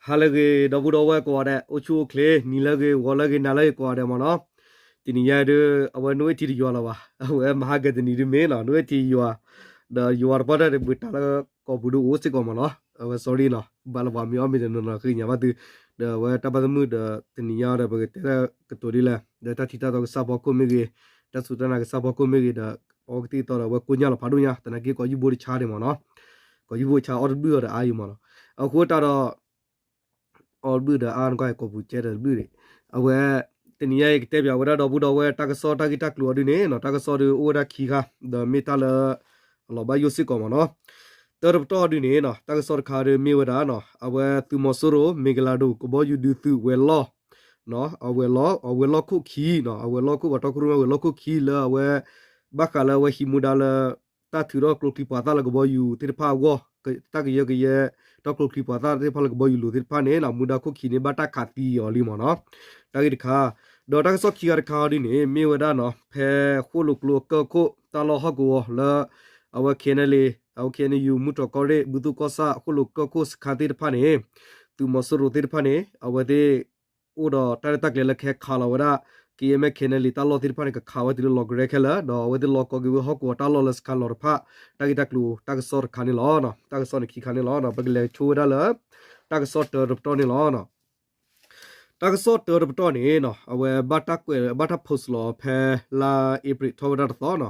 ဟါလၢအဂ့ၤ ဒီပုၢ်ဒီဝဲၢ်ကိးဂၤဒဲး အိၣ်ဆူၣ်အိၣ်ချ့ နံၤလၢအဂ့ၤ ဂီၤလၢအဂ့ၤ နၤလၢအဂ့ၤကိးဂၤဒဲးမ့ၢ်နီၤ. တနံၤညါဒုး အဝဲနိၣ်အ့ၣ်ထံတယွၤလၢၤဘၣ် အဝဲမဟါကတနံၤဒုးမ့ၢ်နီၤ နိၣ်အ့ၣ်ထံယွၤ ဒီးယွၤတပှၢ်တၢၢ်ဒီး ဘုးတၢ်လၢကီၢ်ပူၤဒုးအိၣ်စ့ၢ်ကီးမ့ၢ်နီၤ. အဝဲ sorry နီၤ ဘၣ်လၢပှၤမ့ၢ်အီၣ်မ့ၢ်တနီၤနီၤ ဃ့ကညးဘၣ်သု ဒီးအဝဲတၢ်ဘၣ်သမုၣ်ဒီး တနံၤညါဒီး ပကတဲတၢ်ကတိၤဒ်လဲၣ် ဒီးတၢ်ထံၣ်တၢ်တီကစၢ်ဖီခိၣ်မ့ၢ်ဂ့ၤ တၢ်စူၢ်တၢ်နာ်ကစၢ်ဖီခိၣ်မ့ၢ်ဂ့ၤဒီး အဝဲကသံၣ်ကသီဒီး အဝဲကိညၢ်လီၤဖးဒိၣ်ညါ သနာ်က့ကီၢ်ယူၢ်ဘိတဆါန့ၣ်မ့ၢ်နီၤ. ကီၢ်ယူၢ်ဘိတဆါအီၣ်တဘျုၣ်အီၤဒီးအါယံၤမ့ၢ်နီၤ. အဃိတၢ်ဒီး အီၣ်တဘျုၣ်ဒီးအါနကွၢ် ကီၢ်ပူၤကဲဒီးတဘျုၣ်န့ၣ် အဝဲ တနံၤညါအံၤကတဲပၠးဝဲဒၣ်ဒီပုၢ်ဒီဝဲၢ် တၢ်ကစီၣ်တၢ်ဂ့ၢ်တၢ်ကျိၤအီၤဒုးန့ၣ်နီၤ တၢ်ကစီၣ်ဒုးအိၣ်ဝဲဒၣ်ခံခါ ဒီးမ့ၢ်တၢ်လၢ အလီၤဘၣ်ယိၣ်စ့ၢ်ကီးမ့ၢ်နီၤ. တၢတပတီၢ်ဒုးန့ၣ်နီၤ တၢ်ကစီၣ်တခါဒုးမ့ၢ်ဝဲဒၣ်နီၤ အဝဲသုးမီၤစိရိၤ မ့ၢ်ကလၤဒိၣ် ကဘီယူၤဒုးသုးဝဲၤလီၢ် အဝဲၤလီၢ်ခိၣ်ခံနီၤ အဝဲၤလီၢ်ခိၣ်ပှၤတီခိၣ်ရိၣ်မဲဝဲၤလီၢ်ခိၣ်ခံလၢအဝဲ ဘၣ်ဃးလၢအဝဲဟံးမူဒါလၢ တၢ်ထုးထီၣ်ကျိချံမျိာ်သၣ်လၢကဘီယူၤသ့ၣ်တဖၣ်အဂီၢ် တၢ်ကယၢကယဲ ထီၣ်ကျိချံမျိာ်သၣ်သ့ၣ်တဖၣ်လၢကဘီယူၤလိၤသ့ၣ်တဖၣ်န့ၣ်နီၤ မူဒါခိၣ်ခံန့ၣ် ဘၣ်တၢ်ခးသံအီၤလံမ့ၢ်နီၤ. တၢ်ဂ့ၢ်တခါ ဒီးတၢ်ကစီၣ်ခံဂၤတခါအီၤဒုးန့ၣ် မ့ၢ်ဝဲဒၣ်နီၤ ဖဲဃိၣ်လိာ်ကျိအကၢၢ်ခိၣ်တၢ်လီၢ်ဟီၣ်ကဝီၤလၢ အဝဲ KNLA အဝဲ KNU မုၢ်တြီၢ်ကီၢ်ရ့ၣ် ဘူၣ်သူၣ်ကီၢ်ဆၣ် ဃိၣ်လိာ်ကၢၢ်ခိၣ်စခါသ့ၣ်တဖၣ်န့ၣ် သုးမီၤစိရိၤသ့ၣ်တဖၣ်န့ၣ် အဝဲသ့ၣ် အိၣ်ဒီးတၢ်ရဲၣ်တၢ်ကျဲၤလၢကဟဲခးလီၤဝဲဒၣ် ကယဲၢ်မဲၣ် KNLA တၢ်လီၢ်သ့ၣ်တဖၣ်န့ၣ် ကခးဝဲတုၤလၢလီၤကရဲခဲလၢာ် ဒီးအဝဲသ့ၣ်လီၤကီက့ၤဝဲဟီၣ်ကဝီၤတၢ်လီၢ်လၢစခါလီၤတဖၣ် တၢ်ဂ့ၢ်တၢ်ကျိၤတၢ်ကစီၣ်တခါန့ၣ်လီၤ. တၢ်ကစီၣ်န့ၣ်ခံခါန့ၣ်လီၤ. ပကလဲၤဆိဝဲဒၣ်လၢ တၢ်ကစီၣ်တၢတပတီၢ်န့ၣ်လီၤ. တၢ်ကစီၣ်တၢတပတီၢ်န့ၣ်နီၤ အဝဲဘၣ်တၢ်ကွဲး ဘၣ်တၢ် post လီၤဖဲလါအ့ဖြ့ၣ်ထီၣ်ဝဲဒၣ်တသီနီၤ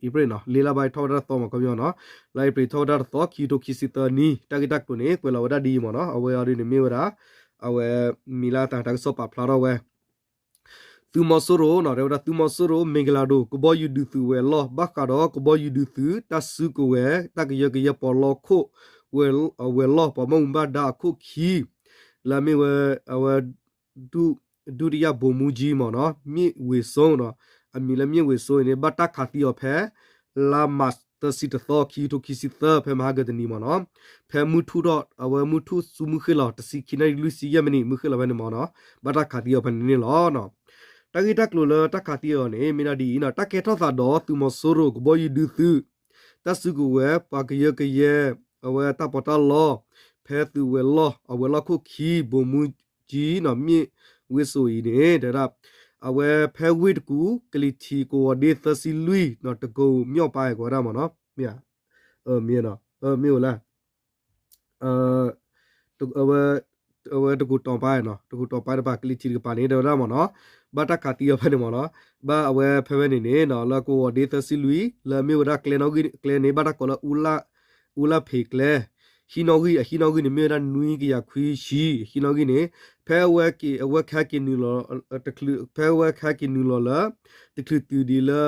အ့ဖြ့ၣ်နီၤ လ့လါဘၣ်ထီၣ်ဝဲဒၣ်တသီမ့ၢ် ခီပညီနီၤ လါအ့ဖြ့ၣ်ထီၣ်ဝဲဒၣ်တသီ ခံကထိခံဆံသၢနံၣ် တၢ်ဂ့ၢ်တၢ်ကျိၤန့ၣ် ကွဲးလီၤဝဲဒၣ်ဒ်အံၤမ့ၢ်နီၤ အဝဲအီၤဒုးန့ၣ်မ့ၢ်ဝဲဒၣ် အဝဲ မံၤလၢအသးတၢ်ကစီၣ်ပာ်ဖျါထီၣ်ဝဲ သုးမီၤစိရိၤနီၤ တဲဝဲဒၣ်သုးမီၤစိရိၤ မ့ၢ်ကလၤဒိၣ် ကဘီယူၤဒုးသုးဝဲၤလီၢ် ဘၣ်ဃးဒီးကဘီယူၤဒုးသုး တၢ်စုကဝဲၤ တၢ်ကယၢကယဲပီးလီခိၣ် ဝဲၤလီၢ်ပှၤဘၣ်မူဘၣ်ဒါအခိၣ်ခံ လၢအမ့ၢ်ဝဲ အဝဲ ဒုတိယဗိုလ်မှူးကြီးမ့ၢ်နီၤ မြင့်ဝေစိုးနီၤ အမံၤလၢ မြင့်ဝေစိုးအံၤန့ၣ် ဘၣ်တၢ်ခးသံအီၤဖဲ လါမၢ်ၡးသၢဆံတသီ ခံကထိခံဆံသၢ ဖဲမဟါကတနံၤမ့ၢ်နီၤ ဖဲမုၢ်ထူၣ်ထီၣ် အဝဲမုၢ်ထူၣ်ဆူမုၢ်ဃ့ၢ်လီၤ တဆံခံနၣ်ရံၣ်လွံၢ်ဆံယဲၢ်မံးနံး မုၢ်ဃ့ၢ်လီၤဖဲန့ၣ်မ့ၢ်နီၤ ဘၣ်တၢ်ခးသံအီၤဖဲန့ၣ်န့ၣ်လီၤ. တၢ်ဂ့ၢ်တၢ်ကျိၤလၢတၢ်ခးသံအီၤန့ၣ် မ့ၢ်ဒၣ်ဒ်အံၤနီၤ တၢ်ကဲထီၣ်သးဒီးသုးမီၤစိရိၤ ကဘီယူၤဒုးသုး တၢ်စုကဝဲၤ ပှၤကယၢကယဲ အဝဲတၢ်ပီးတၢ်လီ ဖဲသုးဝဲၤလီၢ် အဝဲၤလီၢ်ခိၣ်ခံ ဗိုလ်မှူးကြီးနီၤ မြင့်ဝေစိုးအံၤန့ၣ် တဲဝဲဒၣ် အဝဲဖဲဝ့ၢ်တကူၣ် ကလံၤထံး ကဝီၤဒ့သၢဆံလွံၢ်နီၤ တကိး မြောက်ပိုင်း ကိးဝဲဒၣ်မ့ၢ်နီၤ မ့ၢ် မ့ၢ်ဧိၤလၢ အဝဲ တကူၣ် တောင်ပိုင်းနီၤ တကူၣ် တောင်ပိုင်း တပၤ ကလံၤထံးတကပၤန့ၣ် တဲဝဲဒၣ်မ့ၢ်နီၤ ဘၣ်တၢ်ခးသံအီၤဖဲန့ၣ်မ့ၢ်နီၤ ဘၣ်အဝဲဖဲဖဲန့ၣ်န့ၣ်နီၤ လၢကဝီၤဒ့သၢဆံလွံၢ် လၢအမ့ၢ်ဝဲဒၣ်ကျဲနီၣ်ဂံၢ် ကျဲန့ၣ် ဘၣ်တၢ်ကိးလၢ အူလၢ်ဖ့းကျဲ ဟံၣ်နီၣ်ဂံၢ် အဟံၣ်နီၣ်ဂံၢ်န့ၣ် မ့ၢ်ဝဲဒၣ်နွံကယၤခွံဆံ ဟံၣ်နီၣ်ဂံၢ်န့ၣ် ဖဲအဝဲက့ၤ အဝဲကဟဲက့ၤနုာ်လီၤ တချုး ဖဲအဝဲကဟဲက့ၤနုာ်လီၤလၢ တချုးတုၤဒ်လၢ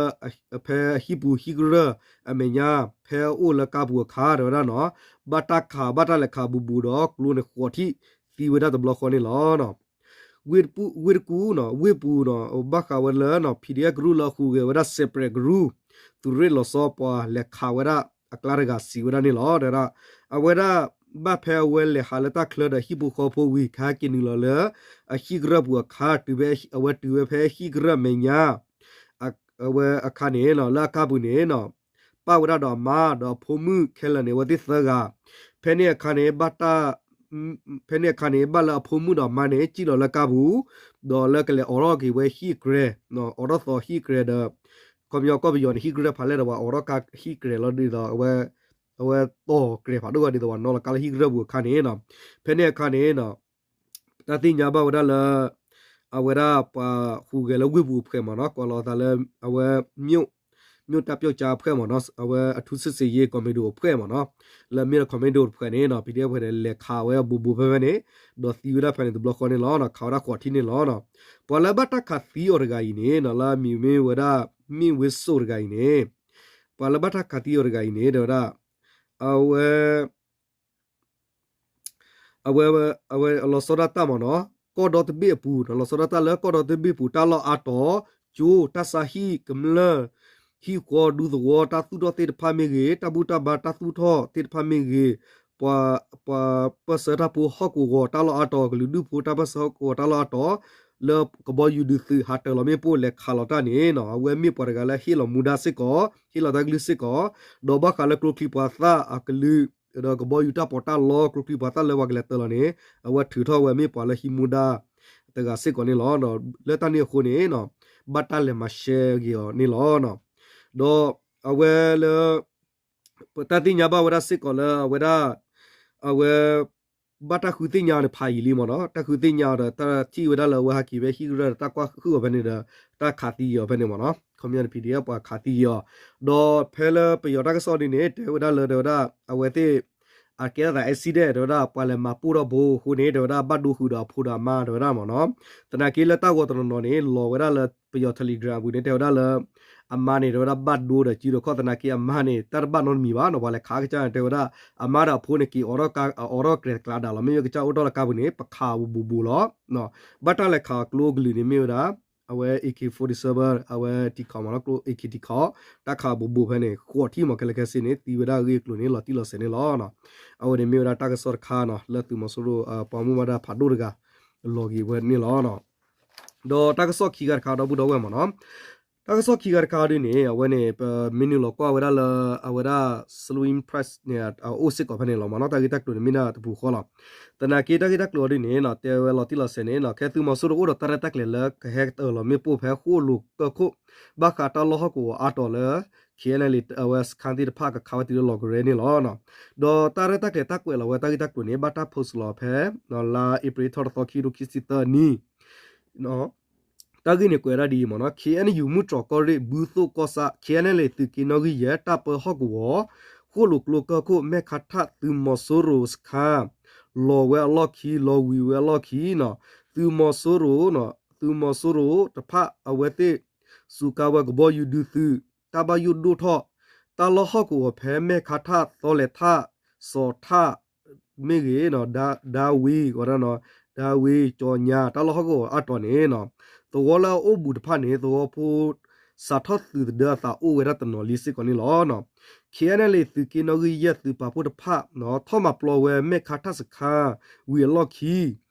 အဖဲအဟံၣ်ပူၤဟံၣ်ကရၢၢ်အမဲာ်ညါ ဖဲအအိၣ်လၢကါပူၤအခါ တဲဝဲဒၣ်နီၤ ဘၣ်တၢ်ခး ဘၣ်တၢ်လဲၤခးဘူးဘူးဒီး ကျိန့ၣ်ဃိးထံၣ်သံဝဲဒၣ်တဘျီဃီန့ၣ်လီၤ. ဝ့ၢ်တပူၤ ဝ့ၢ်တကူၣ်နီၤ ဝ့ၢ်ပူၤနီၤ ဘၣ်ဃးဝဲလၢနီၤ PDF ကရူၢ်လၢအဟူးဂဲၤဝဲဒၣ် separate ကရူၢ် သုးရ့ၣ်လီၤဆီပှၤလဲၤခးဝဲဒၣ်အကျါတဂၤစံးဝဲဒၣ်န့ၣ်လီၤ. တဲဝဲဒၣ် အဝဲဒၣ် ဘၣ်ဖဲအဝဲလဲၤဟးလၢတၢ်ချၢဒီးဟံၣ်ဖိဃီဖိဝံၤ ကဟဲက့ၤနုာ်လီၤလၢ အဟံၣ်ကရၢၢ်ပူၤအခါ တုၤဖဲအဝဲတုၤဝဲဖဲဟံၣ်ကရၢၢ်အမဲာ်ညါ အဝဲအခါန့ၣ်နီၤ လၢအကါပူၤန့ၣ်နီၤ ပၣ်ဝဲဒၣ်ဒီးအမါဒီးအဖိမုၣ်ခဲလၢာ်န့ၣ် အဝဲသ့ၣ်သၢဂၤ ဖဲန့ၣ်အခါန့ၣ် ဘၣ်တၢ် ဖဲန့ၣ်အခါန့ၣ် ဘၣ်လၢအဖိမုၣ်ဒီးအမါန့ၣ် စံၣ်လီၤလၢကါပူၤ ဒီးလၢကလဲၤအိးထီၣ်က့ၤဝဲဟံၣ်အကြဲၤ အိးထီၣ်သီဟံၣ်အကြဲၤဒီး ခီပညီကီၢ်ပယီၤန့ၣ် ဟံၣ်ကရၢၢ်ဖးလဲၢ်ဒီးပှၤအိးထီၣ်ကါဟံၣ်အကြဲၤလီၤဒ်သိး အဝဲ အဝဲတီၢ်ကြဲၤဖးဒိၣ်ဂၤဒ်သိးပှၤနီၤလီၤကါလၢဟံၣ်ကရၢၢ်ပူၤအခါန့ၣ်နီၤ ဖဲန့ၣ်အခါန့ၣ်နီၤ တၢ်သ့ၣ်ညါဘၣ်ဝဲဒၣ်လၢ အဝဲဒၣ်ပှၤဟူးဂဲၤလၢဝ့ၢ်ပူၤအဖှဲးမ့ၢ်နီၤ ကိးလီၤသးလၢ အဝဲ မြို့တပ်ပြောက်ကျားအဖွဲ့မ့ၢ်နီၤ အဝဲ အထူးစစ်ဆင်ရေး commando အဖွဲ့မ့ၢ်နီၤ လၢအမ့ၢ်လၢ commando တဖှဲးန့ၣ်နီၤ PDF ဖှဲးန့ၣ် လဲၤခးဝဲဘူးဘူးဖဲဖဲန့ၣ် ဒီးသံဝဲဒၣ်ဖဲန့ၣ်တဘျီဃီန့ၣ်လီၤ ခးဝဲဒၣ်ဃိးထံၣ်န့ၣ်လီၤ. ပှၤလၢဘၣ်တၢ်ခးသံအီၤတဂၤအံၤန့ၣ်နီၤ လၢအမံၤမ့ၢ်ဝဲဒၣ် မြင့်ဝေစိုးတဂၤအံၤန့ၣ် ပှၤလၢဘၣ်တၢ်ခးသံအီၤတဂၤအံၤန့ၣ် တဲဝဲဒၣ် အဝဲ အဝဲ အဝဲလီၤဆီဒၣ်တၢ်မ့ၢ်နီၤ ကီၢ်ဒီတဘ့ၣ်အပူၤ လီၤဆီဒၣ်တၢ်လၢကီၢ်ဒီတဘ့ၣ်ပူၤ တၢ်လီၢ်အါတီၤ ကၠိ တၢ်ဆါဟံၣ်ကမျၢၢ် ဟံၣ်ဃီဒူသဝီ တၢ်သူၣ်ထီၣ်သ့ၣ်တဖၣ်မ့ၢ်ဂ့ၤ တၢ်ဘူၣ်တၢ်ဘါတၢ်သူၣ်ထီၣ်သ့ၣ်တဖၣ်မ့ၢ်ဂ့ၤ ပှၤ ပှၤပၢၢ်ဆၢတၢ်ဖိဟီၣ်ကဝီၤတၢ်လီၢ်အါတီၤ ကလုာ်ဒူၣ်ဖိတၢ်ပၢၢ်ဆၢဟီၣ်ကဝီၤတၢ်လီၢ်အါတီၤ လၢကဘီယူၤဒုးသုးဟးတၢၤလီၤမ့ၣ်ပိၢ်လဲၤခးလီၤတၢ်န့ၣ်နီၤ အဝဲမ့ၢ်ပှၤတဂၤလၢဟ့ၣ်လီၤမူဒါစ့ၢ်ကီး ဟ့ၣ်လီၤတၢ်ကလုၢ်စ့ၢ်ကီး ဒီးဘၣ်ဃးလၢကျိချံမျိာ်သၣ်အကလုာ် ဒီးကဘီယူၤတၢ်ပီးတၢ်လီ ကျိချံပှၤသၣ်လၢပှၤကလဲၤတၢၤလီၤန့ၣ် အဝဲထုးထီၣ်ဝဲမ့ၢ်ပှၤလၢဟံးမူဒါတဂၤစ့ၢ်ကီးန့ၣ်လီၤ. ဒီးလၢတၢ်န့ၣ်အဃိန့ၣ် ဘၣ်တၢ်လဲၤမၤရှဲဂ့ၤအီၤန့ၣ်လီၤ. ဒီးအဝဲလၢ ပတၢ်သ့ၣ်ညါဘၣ်ဝဲဒၣ်စ့ၢ်ကီးလၢအဝဲဒၣ် အဝဲ ဘၣ်တၢ်ဃုသ့ၣ်ညါအီၤန့ၣ်ဖးယံာ်လံမ့ၢ်နီၤ, တၢ်ဃုသ့ၣ်ညါအီၤဒီး တၢ်ထံၣ်ဝဲဒၣ်လၢအဝဲဟးက့ၤဖဲဟံၣ်ကရၢၢ်ဒီး တၢ်ကွၢ်ဟုၣ်အီၤဖဲန့ၣ်ဒီး တၢ်ခးသံယံာ်အီၤဖဲန့ၣ်မ့ၢ်နီၤ, ခီပညီန့ၣ် ပံၤဒံၣ်အပှၤခးသံယံာ်အီၤ, ဒီးဖဲလၢပယီၤတၢ်ကစီၣ်ဒ်န့ၣ် တဲဝဲဒၣ်လၢတဲဝဲဒၣ် အဝဲသ့ၣ် အကဲထီၣ်သး accident တဲဝဲဒၣ် ပှၤလဲၤမၤပိၢ်ထီၣ်ဘိအဃိန့ၣ် တဲဝဲဒၣ်ဘၣ်ဒိဃုာ်ဒီးအဖိဒီးအမါတဲဝဲဒၣ်မ့ၢ်နီၤ, သနာ်က့လၢတၢ်ဂီၤတနီၤနီၤန့ၣ် လီၤဝဲဒၣ်လၢပယီၤ Telegram အပူၤန့ၣ် တဲဝဲဒၣ်လၢ အမါန့ၣ် တဲဝဲဒၣ်ဘၣ်ဒိဒီးစုဒီးခီၣ်သနာ်က့အမါန့ၣ် တၢ်တဘၣ်နီတမံၤဘၣ်နီၤ, ပှၤလဲၤခးကစၢ်န့ၣ် တဲဝဲဒၣ် အမါဒီးအဖိန့ၣ် က့ၤအိးထီၣ်ကါ အိးထီၣ်ကျဲတကျါဒၣ်လီၤ, မ့မ့ၢ်ကစၢ်အိၣ်ထီၣ်လၢကါပူၤန့ၣ် ပခးဘူးဘူးလီၤ. ဘၣ်တၢ်လဲၤခးအကျိအကလုာ်န့ၣ်မ့ၢ်ဝဲဒၣ် အဝဲ AK forty-seven အဝဲ တံခီမ့ၢ်နီၤ, ကျိ AK တံခီ တၢ်ခးဘူးဘူးဖဲန့ၣ် ဃိးထံၣ်မ့ၢ်ခဲလၢာ်ခဲဆ့န့ၣ် သံဝဲဒၣ်အဂ့ၢ်အကျိၤန့ၣ် လီၤတံၢ်လီၤဆဲးန့ၣ်လီၤ. အဝဲန့ၣ်မ့ၢ်ဝဲဒၣ်တၢ်ကစီၣ်တခါနီၤ လၢသုးမီၤစိရိၤ ပှၤမူဘၣ်ဒါဖးဒိၣ်တဂၤ လီၤက့ၤဝဲန့ၣ်လီၤ. ဒီးတၢ်ကစီၣ်ခံဂၤတခါ ဒီပုၢ်ဒီဝဲၢ်မ့ၢ်နီၤ, တၢ်ကစီၣ်ခံဂၤတခါဒ်န့ၣ် အဝဲန့ၣ် ပမ့ၢ်နုာ်လီၤကွၢ်ဝဲဒၣ်လၢ အဝဲဒၣ် Salween Press န့ၣ် အအိၣ်စ့ၢ်ကီးဖဲန့ၣ်လီၤမ့ၢ်နီၤ, တၢ်ဂ့ၢ်တၢ်ကျိၤန့ၣ်မ့ၢ်ဒၣ်တပူၤဃီလီၤ. သနာ်က့တၢ်ဂ့ၢ်တၢ်ကျိၤအီၤဒ်န့ၣ်နီၤ တဲဝဲလီၤတံၢ်လီၤဆဲးန့ၣ်နီၤ ခဲသုးမီၤစိရိၤအိၣ်ဒီးတၢ်ရဲၣ်တၢ်ကျဲၤလၢကဟဲတၢၤလီၤမ့ၣ်ပိၢ်ဖဲဃိၣ်လိာ်ကၢၢ်ခိၣ် ဘၣ်ဃးတၢ်လီၢ်ဟီၣ်ကဝီၤအါတီၤလၢ KNLA အဝဲစခန်းသ့ၣ်တဖၣ်ကခးဝဲတုၤလၢလီၤကရၢန့ၣ်လီၤ. ဒီးတၢ်ရဲၣ်တၢ်ကျဲၤတၢ်ကွဲးလီၤဝဲတၢ်ဂ့ၢ်တၢ်ကျိၤန့ၣ် ဘၣ်တၢ် post လီၤဖဲ လါအ့ဖြ့ၣ်ထီၣ်တသီ ခံကထိခံဆံသၢနံၣ် တၢ်ဂ့ၢ်န့ၣ်ကွဲးဒၣ်ဒ်အံၤမ့ၢ်နီၤ, KNU မုၢ်တြီၤကီၢ်ရ့ၣ် ဘုသိၣ်ကီၢ်ဆၣ် KNLA သုးက့နီၣ်ဂံၢ်ယဲၢ် တၢ်ပၢဟီၣ်ကဝီၤ ဃိၣ်လိာ်ကျိကၢၢ်ခိၣ် မဲၢ်ခါထၣ် သုးမီၤစိရိၤစခန်း လီၤဝဲအလီၢ်ခံ လီၤဝံၤဝဲအလီၢ်ခံနီၤ, သုးမီၤစိရိၤ သုးမီၤစိရိၤတဖၣ်အဝဲသ့ၣ် စူးကါဝဲကဘီယူၤဒုးသုး တၢ်ဘၣ်ယိၣ်ဒိၣ်ထီၣ် တၢ်လီၢ်ဟီၣ်ကဝီၤဖဲမဲၢ်ခါထၣ် သီလဲၤထၣ် စီၤထၣ် မ့ၢ်ဂ့ၤ ဒါဝ့ၤ ဝဲဒၣ် ဒါဝ့ၤ ကၠီညါ တၢ်လီၢ်ဟီၣ်ကဝီၤအါတီၤန့ၣ်နီၤ, သဝီလၢအအိၣ်ဘူးတဖၣ်န့ၣ် သဝီဖိ စးထီၣ်သုးသဒၢအသးအိၣ်ဝဲဒၣ်တနီၤလံစ့ၢ်ကီးန့ၣ်လီၤ. KNLA သုးက့နီၣ်ဂံၢ်ယဲၢ်သုးပာ်ဖှိၣ်တဖၣ် ထီၣ်မၤပျီဝဲမဲၢ်ခါထၣ်စခန်း ဝံၤအလီၢ်ခံ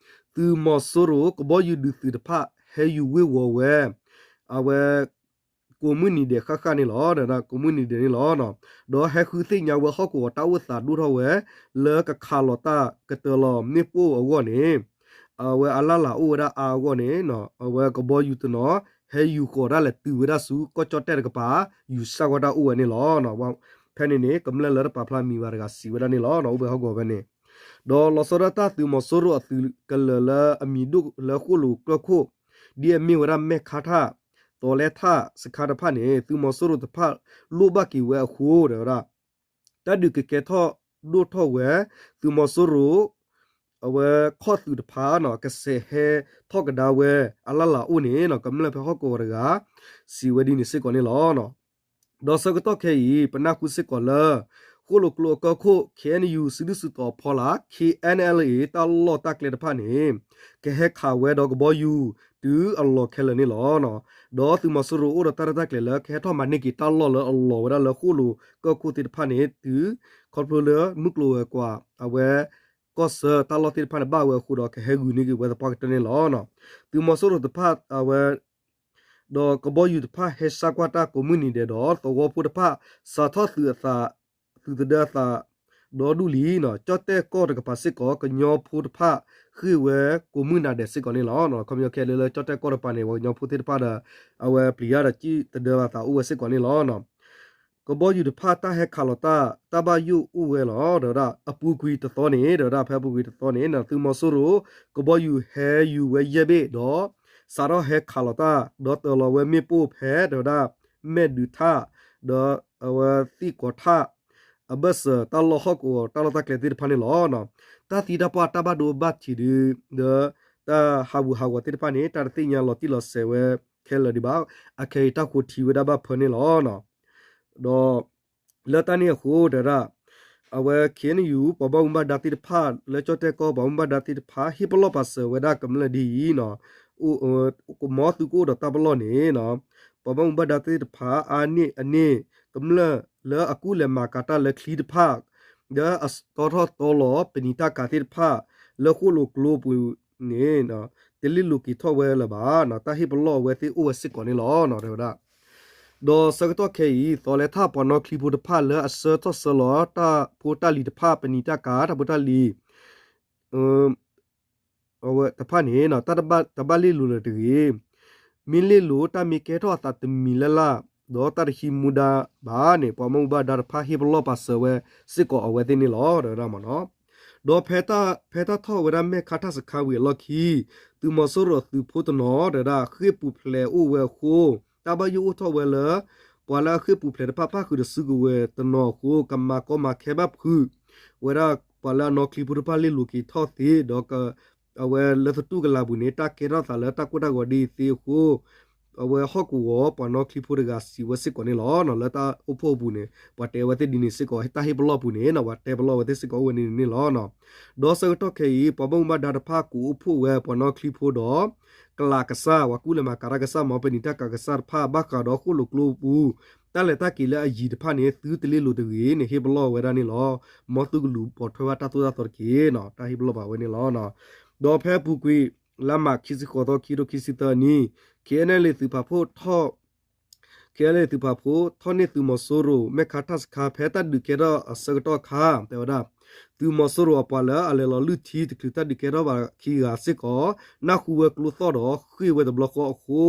သုးမီၤစိရိၤကဘီယူၤဒုးသုးတဖၣ် ဟဲယူၤဝ့ၤဝီၤဝဲ အဝဲ ကိးမုၢ်နံၤဒဲးဃၣ်ဃၣ်န့ၣ်လီၤ. ကိးမုၢ်နံၤဒဲးန့ၣ်လီၤ. ဒီးဟဲဃုသ့ၣ်ညါဝဲဟီၣ်ကဝီၤတၢ်အိၣ်သးဒိၣ်ထီၣ်ဝဲ လၢကခးလီၤတၢ်ကတၢၢ်လီၤမ့ၣ်ပိၢ်အဂီၢ်န့ၣ် အဝဲအလၢ်လၢ်အိၣ်ဝဲဒၣ်အါအဂီၢ်န့ၣ် အဝဲကဘီယူၤတနီၤ ဟဲယူၤဃီၤဒၣ်လဲာ်တုၤဝဲဒၣ်ဆူကီၢ်ကၠီၣ်တဲၣ်တကပၤ ယူၤစၢ်ကွၢ်တၢ်အိၣ်ဝဲန့ၣ်လီၤ. ဖဲန့ၣ်န့ၣ် ကမျၢၢ်လၢတပာ်ဖျါမံၤဘၣ်တဂၤစံးဝဲဒၣ်န့ၣ်လီၤ. အိၣ်ဝဲဟီၣ်ကဝီၤဖဲန့ၣ် ဒီးလီၤဆီဒၣ်တၢ်သုးမီၤစိရိၤအသုးကလၢၤလၢအမံၤဒိၣ်လၢဃိၣ်လိာ်ကၢၢ်ခိၣ် ဒ်အမ့ၢ်ဝဲဒၣ်မဲၢ်ခါထၣ် သီလဲထၣ်စခန်းတဖၣ်န့ၣ် သုးမီၤစိရိၤတဖၣ်လိၣ်ဘၣ်က့ၤဝဲအဃိ တဲဝဲဒၣ် တၢ်ဒုးကကဲထီၣ်ဒိၣ်ထီၣ်ဝဲ သုးမီၤစိရိၤ အဝဲခီၣ်သုးတဖၣ်နီၤ ကစဲးဟဲထီၣ်ကဒါဝဲအလၢ်လၢ်အိၣ်န့ၣ်နီၤ ကမျၢၢ်ဖဲဟီၣ်ကဝီၤတဂၤ စံးဝဲဒ်န့ၣ်စ့ၢ်ကီးန့ၣ်လီၤ. ဒီးဆၢကတီၢ်ခဲအံၤ ပနၢ်ဟူစ့ၢ်ကီးလၢ ဃိၣ်လိာ်ကျိအကၢၢ်ခိၣ် KNU စုဒုၣ်စုတီၤအဖီလာ် KNLA တၢ်လီၢ်တၢ်ကျဲတဖၣ်န့ၣ် ကဟဲခးဝဲဒီးကဘီယူၤ တုၤအလီၢ်ခဲလၢာ်န့ၣ်လီၤ. ဒီးသုးမီၤစိရိၤအိၣ်ဒီးတၢ်ရဲၣ်တၢ်ကျဲၤလၢ ကဟဲထီၣ်မၤန့ၢ်က့ၤတၢ်လီၢ်လၢအလီၤဝဲဒၣ်လၢဃိၣ်လိာ်ကၢၢ်ခိၣ်သ့ၣ်တဖၣ်န့ၣ် တုၤ ခီဖျိလၢမုၢ်ကျိၤဝဲၤကွာ် အဝဲ ကီၢ်ဆၢတၢ်လီၢ်သ့ၣ်တဖၣ်န့ၣ် ဘၣ်ဝဲအဃိဒီး ကဟဲဂုာ်န့ၢ်က့ၤဝဲသပှၢ်ကတၢၢ်န့ၣ်လီၤ. သုးမီၤစိရိၤတဖၣ်အဝဲ ဒီးကဘီယူၤတဖၣ်ဟဲစၢ်ကွၢ်တၢ်ကိးမုၢ်နံၤဒဲးဒီး သဝီဖိတဖၣ် စးထီၣ်သုးအသး သုးသဒၢအသး ဒီဒူၣ်လံနီၤ ကၠီၣ်တဲၣ်ကီၢ်တကပၤစ့ၢ်ကီး ကညီဖိတဖၣ်ဃ့ၢ်ဝဲကိးမုၢ်နၤဒဲးစ့ၢ်ကီးန့ၣ်လီၤ. ခီပညီခဲလၢာ်လၢကၠီၣ်တဲၣ်ကီၢ်တကပၤန့ၣ် ပှၤကညီဖိသ့ၣ်တဖၣ်ဒီး အဝဲပျံၤယါဒီးစံၣ်သဒၢအသးအိၣ်ဝဲစ့ၢ်ကီးန့ၣ်လီၤ. ကဘီယူၤတဖၣ်တၢ်ဟဲခးလီၤတၢ် တၢ်ဘၣ်ယိၣ်အိၣ်ဝဲလီၤ. တဲဝဲဒၣ်အပူၤကွံာ်တသီန့ၣ် တဲဝဲဒၣ်ဖဲအပူၤကွံာ်တသီန့ၣ် သုးမီၤစိရိၤ ကဘီယူၤဟဲယူၤဝဲယဲၢ်ဘ့ၣ်ဒီး စးထီၣ်ဟဲခးလီၤတၢ် ဒီးတၢၤလီၤဝဲမ့ၣ်ပိၢ်ဖဲ တဲဝဲဒၣ် မဲၢ်ဒုးထၣ် ဒီးအဝဲသံၣ်ကီၤထၣ် အဘၢၣ်စၢၤတၢ်လီၢ်ဟီၣ်ကဝီၤတၢ်လီၢ်တၢ်ကျဲသ့ၣ်တဖၣ်န့ၣ်လီၤ. တၢ်သံတၢ်ပှၢ်တၢ်ဘၣ်ဒိဘၣ်ထံးဒီး ဒီးတၢ်ဟးဂူာ်ဟးဂီၤသ့ၣ်တဖၣ်န့ၣ် တၢ်တသ့ၣ်ညါလီၤတံၢ်လီၤဆဲးဝဲခဲလၢာ်ဒံးဘၣ်. အခဲအံၤတၢ်ဃိထံဝဲဒၣ်ဘၣ်ဖၢန့ၣ်လီၤ. ဒီး လၢတၢ်န့ၣ်အဃိ တဲဝဲဒၣ် အဝဲ KNU ပှၤဘၣ်မူဘၣ်ဒါသ့ၣ်တဖၣ် လၢကၠီၣ်တဲၣ်ကီၢ်ပှၤမူဘၣ်ဒါသ့ၣ်တဖၣ် ဟ့ၣ်ပလီၢ်ပာ်စၢၤဝဲဒၣ်ကမျၢၢ်ဒ်အံၤနီၤ မ်သုကအိၣ်ဒီးတၢ်ပလီၢ်န့ၣ် ပှၤဘၣ်မူဘၣ်ဒါသ့ၣ်တဖၣ် အါန့ၢ်အန့ၣ် ကမျၢၢ်လၢအကူၣ်လဲၤမၤကၤတၢ်လၢချံတဖၣ် လၢအတီထီၣ်တီလီၤပနံာ်တၢ်ကၤသ့ၣ်တဖၣ် လၢဃိၣ်လိာ်ကျိပူၤန့ၣ် တလ့ၣ်လိၤက့ၤထီၣ်ဝဲလၢၤဘၣ် တၢ်ဟ့ၣ်ပလီၢ်အဝဲသ့ၣ်အိၣ်ဝဲစ့ၢ်ကီးန့ၣ်လီၤ တဲဝဲဒၣ်. ဒီးဆၢကတီၢ်ခဲအံၤ သိးလဲၤထၣ်ပှၤနီၣ်ချံဖိတဖၣ်လၢအဆှၢထီၣ်ဆှၢလီၤတၢ်ဖိတၢ်လံၤတဖၣ် ပနံာ်တၢ်ကၤ တၢ်ဖိတၢ်လံၤ အဝဲတဖၣ်န့ၣ် တၢ်တဘၣ်လ့ၣ်လိၤလၢၤတဂ့ၤ. မ့ၢ်လ့ၣ်လိၤတၢ်မ့ၢ်ကဲထီၣ်အသးတမံၤလၢ်လၢ် ဒီးတၢ်တဟံးမူဒါဘၣ်န့ၣ် ပှၤမူဘၣ်ဒါတဖၣ်ဟ့ၣ်ပလီၢ်ပာ်စၢၤဝဲစ့ၢ်ကီးအဝဲသ့ၣ်န့ၣ်လီၤ တဲဝဲဒၣ်မ့ၢ်နီၤ. ဒီးဖဲတၢ်ထီၣ်ဝဲဒၣ်မဲၢ်ခါထၣ်စခါဝံၤအလီၢ်ခံ သုးမီၤစိရိၤအသုးဖိတနီၤ တဲဝဲဒၣ် ဃ့ၢ်ပူၤဖျဲးအိၣ်ဝဲအဃိ တၢ်ဘၣ်ယိၣ်အိၣ်ထီၣ်ဝဲလၢ ပှၤလၢအဃ့ၢ်ပူၤဖျဲးတဖၣ် ပၣ်ဃုာ်ဒီးစုကဝဲၤတနီၤအဃိ ကမၤကီမၤခဲဘၣ်ဖုးဝဲဒၣ်ပှၤလၢအနီၣ်ချံဖိတဖၣ်လ့ၣ်လိၤက့ၤထီၣ်သ့ ဒီး အဝဲလၢသတူၢ်ကလာ်ပူၤန့ၣ် တၢ်ကဲထီၣ်သးလၢတၢ်ကိၢ်တၢ်ဂီၤဒ်အံၤသ့အဃိ အဝဲဟီၣ်ကဝီၤပှၤနီၣ်ချံဖိတဂၤစံးဝဲစ့ၢ်ကီးန့ၣ်လီၤ. လၢတၢ်အိၣ်ဖှိၣ်အပူၤန့ၣ် ပှၤတဲဝဲသ့ၣ်ဒ်န့ၣ်စ့ၢ်ကီး တၢ်ဟ့ၣ်ပလီၢ်ပူၤန့ၣ် ပှၤတဲပလီၢ်ဝဲသ့ၣ်စ့ၢ်ကီးအိၣ်ဝဲန့ၣ်န့ၣ်လီၤ. ဒီးဆၢကတီၢ်ခဲအံၤ ပှၤဘၣ်မူဘၣ်ဒါတဖၣ်ကအိၣ်ဖှိၣ်ဝဲပှၤနီၣ်ချံဖိဒီး ကလးကစၢ် ပှၤကူၣ်လဲၤမၤကၤတၢ်ကစၢ် မ်ပနံာ်တၢ်ကၤကစၢ်တဖၣ် ဘၣ်ဃးဒီးဃိၣ်လိာ်ကျိပူၤ တၢ်လဲၤတၢ်က့ၤလၢအယံၤတဖၣ်န့ၣ် သုတလ့ၣ်လိၤတဂ့ၤန့ၣ် ဟ့ၣ်ပလီၢ်ဝဲဒၣ်န့ၣ်လီၤ. မ်သုကလူၤပိာ်ထွဲဘၣ်တၢ်သိၣ်တၢ်သီတက့ၢ်နီၤ တၢ်ဟ့ၣ်ပလီၢ်ဘၣ်ဝဲန့ၣ်လီၤ. ဒီးဖဲအပူၤကွံာ် လါမး ခံဆံဃိးသီ ခံကထိခံဆံသၢနံၣ် KNLA သုးဖးဖှိၣ်ထီၣ် KNLA သုးဖးဖှိၣ်ထီၣ်န့ၢ်သုးမီၤစိရိၤ မဲၢ်ခါထၣ်စခါ ဖဲတၢ်ဒုးကဲထီၣ်အဆၢကတီၢ်အခါ တဲဝဲဒၣ် သုးမီၤစိရိၤအပှၤလၢအလဲၤလီၤလုၢ်ထံတချုးတၢ်ဒုးကဲထီၣ်ဘၣ်ခံဂၤစ့ၢ်ကီး နၢ်ဟူဝဲကျိသီၣ်ဒီးဃ့ၢ်ဝဲတဘျီဃီအဃိ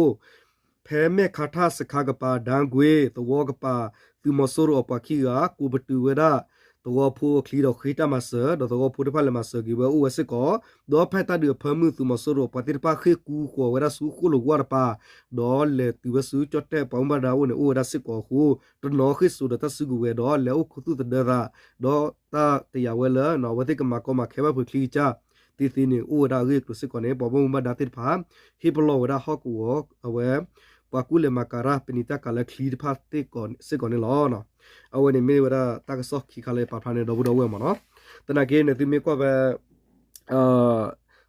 ဖဲမဲၢ်ခါထၣ်စခါကပၤ ဒၢကွ့ သဝီကပၤ သုးမီၤစိရိၤအပှၤခံဂၤ ကိးပတုာ်ဝဲဒၣ် သဝီဖိအချံဒီးဃ့တၢ်မၤစၢၤ ဒီးသဝီဖိတဖၣ်လဲၤမၤစၢၤက့ၤဝဲအိၣ်ဝဲစ့ၢ်ကီး ဒီးဖဲတၢ်ဒုးအဖၢမုၢ် သုးမီၤစိရိၤအပှၤသ့ၣ်တဖၣ်ဃ့ၢ်ကူဃီၤဝဲဒၣ်ဆူဃိၣ်လိာ်ကွၢ်တပၤ ဒီးလဲၤတုၤဝဲဆူကၠီၣ်တဲၣ်ပှၤမူဘၣ်ဒါအိၣ်န့ၣ် အိၣ်ဝဲဒၣ်စ့ၢ်ကီးအဃိ တနီၤဃ့ၢ်စိးဒီးတၢ်စုကဝဲၤဒီး လဲၤအိၣ်ခူသူၣ်သဒၢသး ဒီးတၢ်တယာ်ဝဲလၢ အဝဲသ့ၣ်ကမၤကီမၤခဲဘၣ်ဖုးချံကစၢ်သ့သ့န့ၣ် အိၣ်ဝဲဒၣ်အဂ့ၢ်အကျိၤစ့ၢ်ကီးန့ၣ် ပှၤဘၣ်မူဘၣ်ဒါသ့ၣ်တဖၣ် ဟ့ၣ်ပလီၢ်ဝဲဒၣ်ဟီၣ်ကဝီၤ အဝဲ ပှၤကူၣ်လဲၤမၤကၤတၢ်ပနံာ်တၢ်ကၤလၢချံတဖၣ်စ့ၢ်ကီးန့ၣ်လီၤ. အဝဲန့ၣ်မ့ၢ်ဝဲဒၣ်တၢ်ကစီၣ်ခံခါလၢပာ်ဖျါန့ၣ် ဒီပုၢ်ဒီဝဲၢ်မ့ၢ်နီၤ. သနာ်က့န့ၣ် သုမ့ၢ်ကွၢ်ဖဲ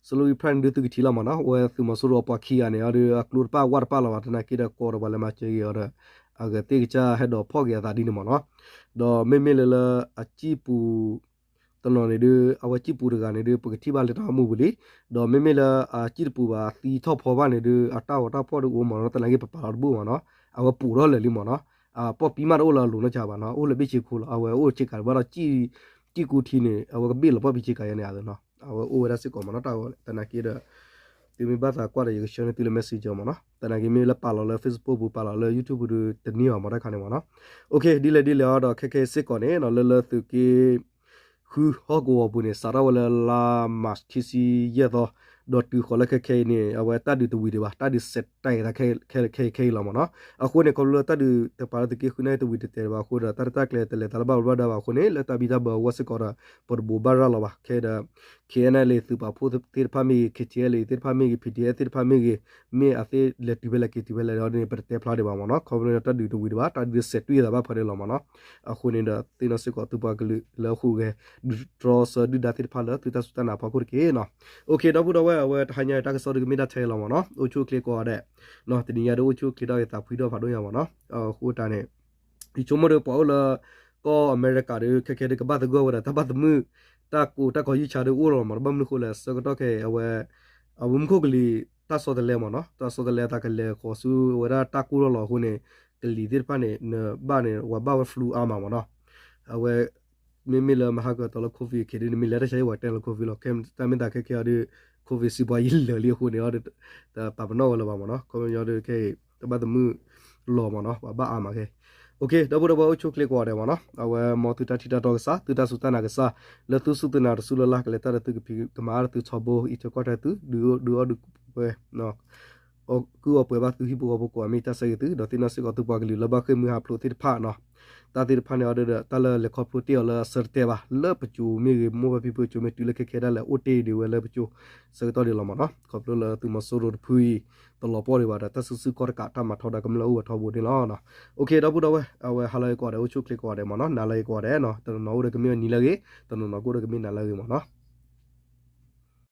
စလိအံဖရၣ်န့ၣ်ဒုး သုကထံၣ်လီၤမ့ၢ်နီၤ, အဝဲသုးမီၤစိရိၤအပှၤခံဂၤန့ၣ် အဒုးအကျိတဖၣ်ဝၣ်တဖၣ်လီၤဘၣ်, သနာ်က့ဒီးကိးဒီးပှၤလဲၤမၤစၢၤက့ၤအီၤဒီး အဂၤသ့ၣ်ကစၢ်ဟဲဒိးဖီၣ်က့ၤအသးဒ်န့ၣ်မ့ၢ်နီၤ. ဒီးမ့မ့ၢ်လၢလၢအစံၣ်ပူၤ တနီၤန့ၣ်ဒုး အဝဲစံၣ်ပူၤတဂၤန့ၣ်ဒုး ပကထံၣ်ဘၣ်လၢတၢ်ဂီၤမူပူၤလံ. ဒီးမ့မ့ၢ်လၢအစံၣ်တပူၤဘၣ် အသံထီၣ်ဖီဘၣ်န့ၣ်ဒုး အတၢ်ဂီၤတၢ်ဖီၣ်ဒုးအိၣ်မ့ၢ်နီၤ, သနာ်က့ပပာ်လီၤတဘူၣ်မ့ၢ်နီၤ, အဝဲပူၤထီၣ်လၢာ်လံမ့ၢ်နီၤ. ပီၣ်ပံမးတအိၣ်လၢအလိၤနီတခါဘၣ်နီၤ, အိၣ်လၢဘ့ၣ်ဆ့ခိၣ်လီၤ. အဝဲအိၣ်ဆ့ကၤတဘၣ်ဒီး စံၣ်ကူထံန့ၣ် အဝဲကဘ့ၣ်လီၤပီၣ်ပံဆ့ကၤယဲန့ၣ်နီၤ, အဝဲအိၣ်ဝဲဒၣ်စ့ၢ်ကီးမ့ၢ်နီၤ. တၢ်ဂီၤသနာ်က့ဒီး သုမ့ၢ်ဘၣ်သးကွၢ်ဒီး ယကဆှၢန့ၢ်သုလၢ messenger မ့ၢ်နီၤ. သနာ်က့မ့ၢ်လၢပာ်လီၤလၢ Facebook ပူၤ ပာ်လီၤလၢ YouTube ပူၤဒုး တန့ၢ်ဘၣ်မ့ၢ်တၢ်ခါန့ၣ်မ့ၢ်နီၤ. ဒ်လဲၣ်ဒ်လဲၣ်အီၤဒီး ခဲခဲအံၤစ့ၢ်ကီးန့ၣ် လၢလၢသုးက့ ဃုဟီၣ်ကဝီၤပူၤန့ၣ် စးထီၣ်ဝဲလၢလါမးခံဆံယဲၢ်သီ, ဒီးတုၤဃီၤလၢခဲခဲအံၤန့ၣ် အဝဲတၢ်ဒုးတဝံၤဒံးဘၣ်, တၢ်ဒုးစဲးတဲာ်သးခဲခဲအံၤလီၤမ့ၢ်နီၤ. အဃိန့ၣ် ခီဖျိလၢတၢ်ဒုးတပာ်လၢသုးက့ဃုန့ၣ်တဝံၤတတဲာ်ဘၣ်အဃိဒီး တၢ်တၢ်ကျဲၤတလဲၤသးလၢဘၣ်ဘၣ်ဒါဘၣ်အဃိန့ၣ် လၢတၢ်ဘံၣ်တၢ်ဘၢအဂီၢ်စ့ၢ်ကီးဒီး ပတဘိးဘၣ်ရၤလီၤဘၣ်. ခဲဒီး KNLA သုးပာ်ဖှိၣ်သ့ၣ်တဖၣ်မ့ၢ်ဂ့ၤ, KTLA သ့ၣ်တဖၣ်မ့ၢ်ဂ့ၤ, PDF သ့ၣ်တဖၣ်မ့ၢ်ဂ့ၤ, မ့ၢ်အသ့လဲၤတုၤဖဲလဲၣ်က့ၤတုၤဖဲလဲၣ်ဒီးန့ၣ် ပတတဲဖျါဒံးဘၣ်မ့ၢ်နီၤ. ခီဖျိလၢတၢ်ဒုးတဝံၤဒံးဘၣ်, တၢ်ဒုးစဲးတွံၢ်သးဘၣ်ဖဲန့ၣ်လီၤမ့ၢ်နီၤ. အဃိန့ၣ်ဒီး သ့ၣ်နီၣ်စ့ၢ်ကီးသုပှၤကလုာ်လၢအဃိာ်ဂဲၤ ဒုးတြီဆၢဒုၣ်ဒါသ့ၣ်တဖၣ်လၢသုတၢ်စူၢ်တၢ်နာ်အဖီခိၣ်တက့ၢ်နီၤ. အိၣ်ခ့ ဒီပုၢ်ဒီဝဲၢ် အဝဲတဟါညါတၢ်ကစီၣ်ဒုးကမ့ၢ်ဒၣ်ထဲအံၤလီၤမ့ၢ်နီၤ. အိၣ်ဆူၣ်အိၣ်ချ့ကိးဂၤဒဲး, တနံၤညါဒုးအိၣ်ဆူၣ်အိၣ်ချ့ဒီးသးဖှံထီၣ်ဖးဒိၣ်ညါမ့ၢ်နီၤ. အဃိတၢ်န့ၣ် ယဆိကမိၣ်ဒီးပှၤအိၣ်လၢ ကီၢ်အမဲရကၤဒီး ခဲခဲဒီးကဘၣ်သဂၢၢ်ဝဲဒၣ်တၢ်ဘၣ်သမုၣ် တၢ်ကိၢ်တၢ်ဂီၤယုၢ်ဆါဒီးအိၣ်လီၤမ့ၢ်နီၤ. ဘၣ်မနုၤအဃိလဲၣ် ဆၢကတီၢ်ခဲအံၤ အဝဲ အဝဲမူခိၣ်ကလံၤတၢ်ဆီတလဲမ့ၢ်နီၤ, တၢ်ဆီတလဲအသးကလဲၤဃီၤဆူအဝဲဒၣ်တၢ်ကိၢ်ထီၣ်လီၤအဃိန့ၣ် ကလံၤသ့ၣ်တဖၣ်န့ၣ် နဘၣ်န့ၣ် ဝဲဘၣ်ဝဲ flu အါမးမ့ၢ်နီၤ. အဝဲ မ့မ့ၢ်လၢမဟါကတီၤလၢ COVID အခံဒီး နမ့ၢ်လဲၤတၢ်ဆါဟံၣ်ပှၤတဲလၢ COVID လီၤ. ခဲတၢ်မ့ၢ်သးခဲခဲအံၤဒီး COVID စံးပှၤယံာ်လၢာ်လံအဃိန့ၣ်ဒီး တပာ်ပနီၣ်ဝဲလၢၤဘၣ်မ့ၢ်နီၤ. ခီပညီဒီးခဲအံၤ တၢ်ဘၣ်သမုၣ်လီၤမ့ၢ်နီၤ, ပှၤဘၣ်အါမးခဲအံၤ. အိၣ်ခ့ ဒီပုၢ်ဒီဝဲၢ်အိၣ်ဆူၣ်အိၣ်ချ့ကိးဂၤဒဲးမ့ၢ်နီၤ. အဝဲမ်သုတၢ်ထံၣ်တၢ်တီကစၢ်, သုတၢ်စူၢ်တၢ်နာ်ကစၢ်, လၢသုစူၢ်သုနာ်တစူၢ်လၢ်လၢ် ကလဲၤတၢ်ဒီးသုကဖံးကမၤအါဒီးသုထီဘိ အံးထွဲကွၢ်ထွဲသု ဒုးအိၣ်ဒုးအိၣ်ဒုးပှဲၤ ကုၢ်အီၣ်ပှဲၤဘၣ်သုဟံၣ်ဖိဃီဖိကိးဂၤမ့ၢ်တၢ်ဆၢဂ့ၤသု, ဒီးသ့ၣ်နီၣ်စ့ၢ်ကီးသုပှၤကလုာ်လၢဘၣ်ဃ့ၢ်မှံဟးဖျိးသ့ၣ်တဖၣ်နီၤ. တၢ်သ့ၣ်တဖၣ်န့ၣ်အီၤဒီး တၢ်လၢလဲၤခီဖျိတ့ၢ်အီၤလၢအဆၢတတဲဘၣ် လၢပစိၤမ့ၢ်ဂ့ၤ မိၢ်ပၢ်ဖံဖုအစိၤမ့ၢ်တုၤလၢခဲခဲဒၣ်လဲာ်အိၣ်တ့ၢ်ဒံးဝဲလၢပစိၤ ဆၢကတီၢ်ဒံးလီၤမ့ၢ်နီၤ. ခီဖျိလၢသုးမီၤစိရိၤတဖုအံၤ တလီၤပှီၢ်ဒံးဘၣ်ဒီး တၢ်စုဆူၣ်ကီၢ်တကးတၢ်မၤထီဒါကမျၢၢ်အိၣ်ဝဲထီဘိန့ၣ်လီၤ. အိၣ်ခ့ ဒီပုၢ်ဒီဝဲၢ် အဝဲဟါလၢအဂ့ၤကိးဂၤဒဲး အိၣ်ဆူၣ်အိၣ်ချ့ကိးဂၤဒဲးမ့ၢ်နီၤ, နၤလၢအဂ့ၤကိးဂၤဒဲးနီၤ, တနီၤနီၤအိၣ်ဒီးကမ့ၢ်ဝဲနံၤလၢအဂ့ၤ, တနီၤနီၤကအိၣ်ဒီးကမ့ၢ်နၤလၢအဂ့ၤမ့ၢ်နီၤ.